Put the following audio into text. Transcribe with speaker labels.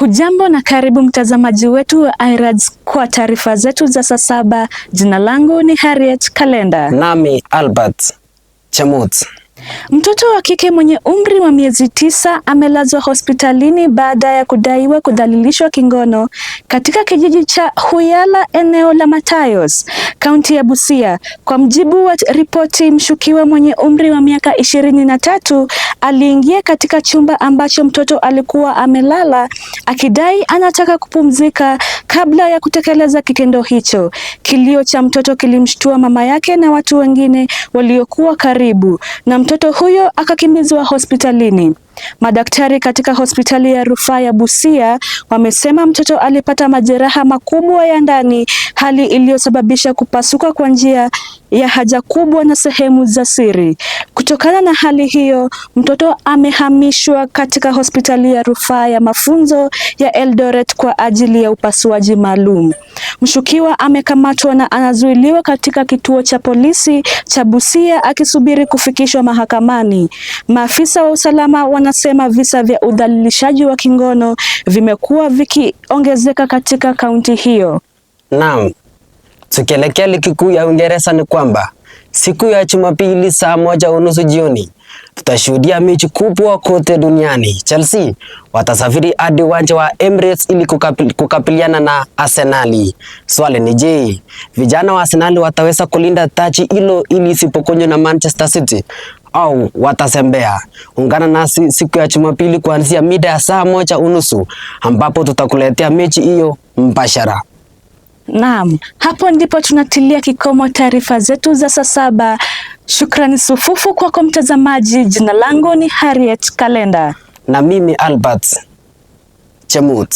Speaker 1: Hujambo na karibu mtazamaji wetu wa iRads kwa taarifa zetu za saa 7. Jina langu ni Harriet Kalenda.
Speaker 2: Nami Albert Chemut.
Speaker 1: Mtoto wa kike mwenye umri wa miezi 9 amelazwa hospitalini baada ya kudaiwa kudhalilishwa kingono katika kijiji cha Huyala, eneo la Matayos, kaunti ya Busia. Kwa mjibu wa ripoti, mshukiwa mwenye umri wa miaka 23 aliingia katika chumba ambacho mtoto alikuwa amelala akidai anataka kupumzika kabla ya kutekeleza kitendo hicho. Kilio cha mtoto kilimshtua mama yake na watu wengine waliokuwa karibu, na mtoto huyo akakimbizwa hospitalini. Madaktari katika hospitali ya rufaa ya Busia wamesema mtoto alipata majeraha makubwa ya ndani, hali iliyosababisha kupasuka kwa njia ya haja kubwa na sehemu za siri. Kutokana na hali hiyo, mtoto amehamishwa katika hospitali ya rufaa ya mafunzo ya Eldoret kwa ajili ya upasuaji maalum. Mshukiwa amekamatwa na anazuiliwa katika kituo cha polisi cha Busia akisubiri kufikishwa mahakamani. Maafisa wa usalama wanasema visa vya udhalilishaji wa kingono vimekuwa vikiongezeka katika kaunti hiyo.
Speaker 2: Naam, tukielekea ligi kuu ya Uingereza ni kwamba siku ya Jumapili saa 1:30 jioni tutashuhudia mechi kubwa kote duniani. Chelsea watasafiri hadi uwanja wa Emirates ili kukabiliana na Arsenali. Swali ni je, vijana wa Arsenali wataweza kulinda taji hilo ili isipokonywe na Manchester City au watasembea? Ungana nasi siku ya Jumapili kuanzia mida ya saa 1:30 ambapo tutakuletea mechi hiyo mbashara.
Speaker 1: Naam, hapo ndipo tunatilia kikomo taarifa zetu za saa 7. Shukrani sufufu kwako mtazamaji. Jina langu ni Harriet Kalenda.
Speaker 2: Na mimi Albert Chemut.